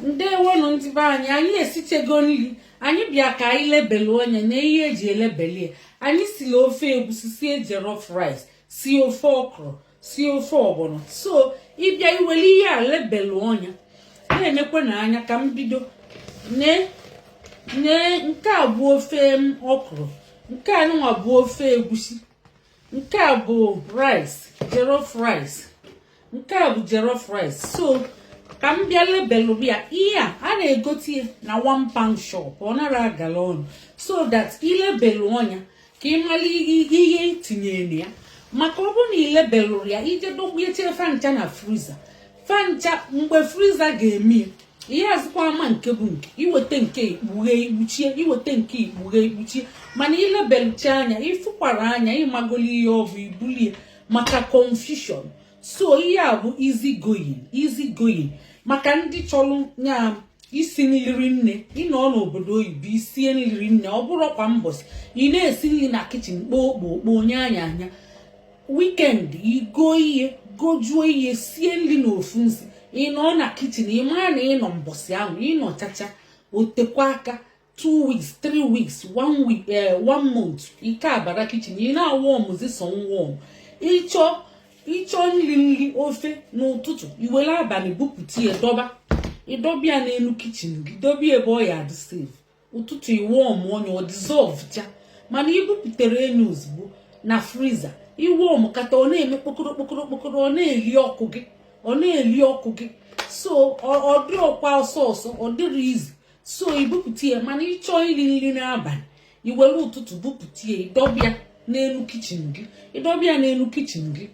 Ndewonụ, ndị be anyị. Anyị esichego nri. Anyị bịa ka anyị lebelu anya na ihe eji elebeli ya. Anyị siri ofe egusi, sie jollof rice, sie ofe okro, sie ofe ọgbọnọ. So ịbịa iwere ihe a lebelu ọnya na-enekwe n'anya. Ka m bido. Nee, nee, nke a bụ ofe okro, nke a nụnwa bụ ofe egusi, nke a bụ rice, jollof rice, nke a bụ jollof rice. So ka m bịa lebelụ ya. Ihe a a na-egote na £1 shop, ọ nara agala ọnụ, so that ilebelụ ọnya ka ị mara ihe itinyere ya. Maka ọ bụrụ na ilebelụrụ ya, ije dọgbieche fancha na freezer, fancha mgbe freezer ga-eme ihe azụkwa ama nke bụ nke iweta, nke ikpughe ikpuchie, iweta nke ikpughe ikpuchie. Mana ilebelụcha anya, ịfụkwara anya, ịmagolo ihe ọ bụ ibulie maka confusion. So ihe a bụ easy going, easy going maka ndị chọrọ nya isi nri nne. Ịnọ n'obodo oyibo, isie nri nne, ọ bụrụ kwa mbọsị ị na-esi nri na kitchen kpoo kpoo kpoo nye anya anya. Weekend, igo ihe, gojuo ihe, sie nri n'ofu nsi. Ị nọ na kitchen, ị mara na ị nọ mbọsị ahụ, ị nọ chacha otekwa aka 2 weeks, 3 weeks, one week, one month, ike abara kitchen, ị na-awọmzi sọ warm. Ịchọ ịchọ nri, nri ofe n'ụtụtụ, iwere abalị bupụta ya, dọba, ịdọbịa n'elu kitchen gị, dọbịa ebe ọ ya adị safe. Ụtụtụ iwarm onye, ọ dissolve cha. Mana ibupụtere enyi ozugbo na freezer, iwarm kata, ọ na-eme kpokoro kpokoro kpokoro, ọ na-eli ọkụ gị, ọ na-eli ọkụ gị. So ọ dị ọkwa ọsọ ọsọ, ọ dịrị izi. So ibupụta ya. Mana ịchọọ iri nri n'abalị, iwere ụtụtụ bupụta ya, ịdọbịa n'elu kitchen gị, ịdọbịa n'elu kitchen gị.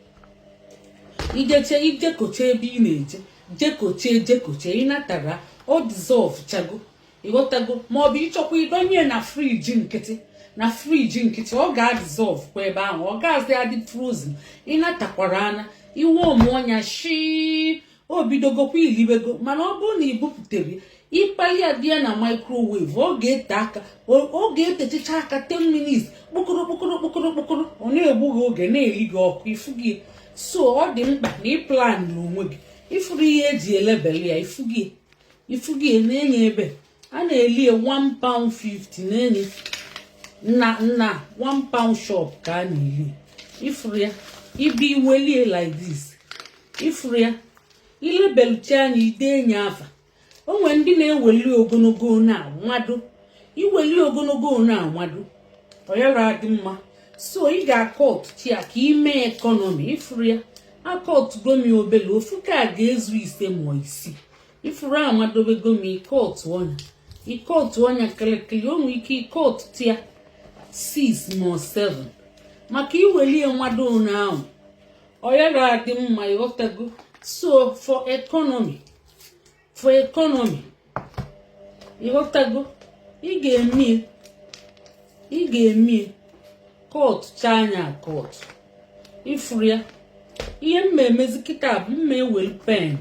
Ijeche, ijekoche ebe ị na-eje, jekochie, jekochie, ịnatara, ọ dissolve chago, ịghọtago? Maọbụ ịchọkwa ịdọnye na fridge nkịtị, na fridge nkịtị, ọ ga-adissolve kwa ebe ahụ, ọ gaazị adị frozen. Ịnatakwara anya, iwe ọmụọnya shi, o bidogokwa ilibego. Mana ọ bụrụ na ị bupụtere ịkpali ya dị ya na microwave, ọ ga-ete aka, ọ ga-etechicha aka 10 minutes, kpokoro kpokoro kpokoro kpokoro, ọ na-egbu gị oge, na-eri gị ọkụ ifu gị. So ọ dị mkpa na ị plan n'onwe gị. Ifuru ihe eji elebele ya, ifu gị, ifu gị na-enye ebe a na-eli £1.50, na-enye na £1 shop ka a na-eli. Ifuru ya, ibi iwelie like this, ifuru ya, ilebelucha anya, ide enye afa. O nwere ndị na-eweli ogologo na-anwado, iweli ogologo na-anwado, ọ yara adị mma. So ị ga-akọ ọtụtụ ya ka ime economy. Ifuru ya, akọtụgo m obele ofu ka a ga-ezu ise ma isii. Ifuru amadobego m ike otu ọnya, ike otu ọnya kịrịkịrị. O nwere ike ike ọtụtụ ya 6 ma 7, maka iwelie nwado one ahụ, ọ yara adị mma, ịghọtago? So for economy, for economy, ịghọtago, ị ga-emie, ị ga-emie kọtụ anya kọtụ. Ifuru ya, ihe mma emezi kịta bụ mma ewelu pen,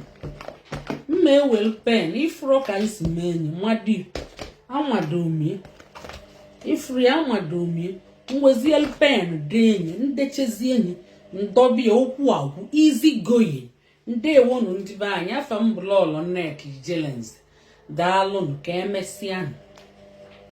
mma ewelu pen. Ifuru ka anyị si mee enyi mmadụ anwadomie. Ifuru ya, anwadomie, mwezielu pen dee enyi, ndechezi enyi, ndọbịa okwu agwụ. Easy going. Ndewonu, ndị be anyị. Afa m bụ Lọlọ Nneka Ijelenze. Daalụnụ, ka emesịanụ.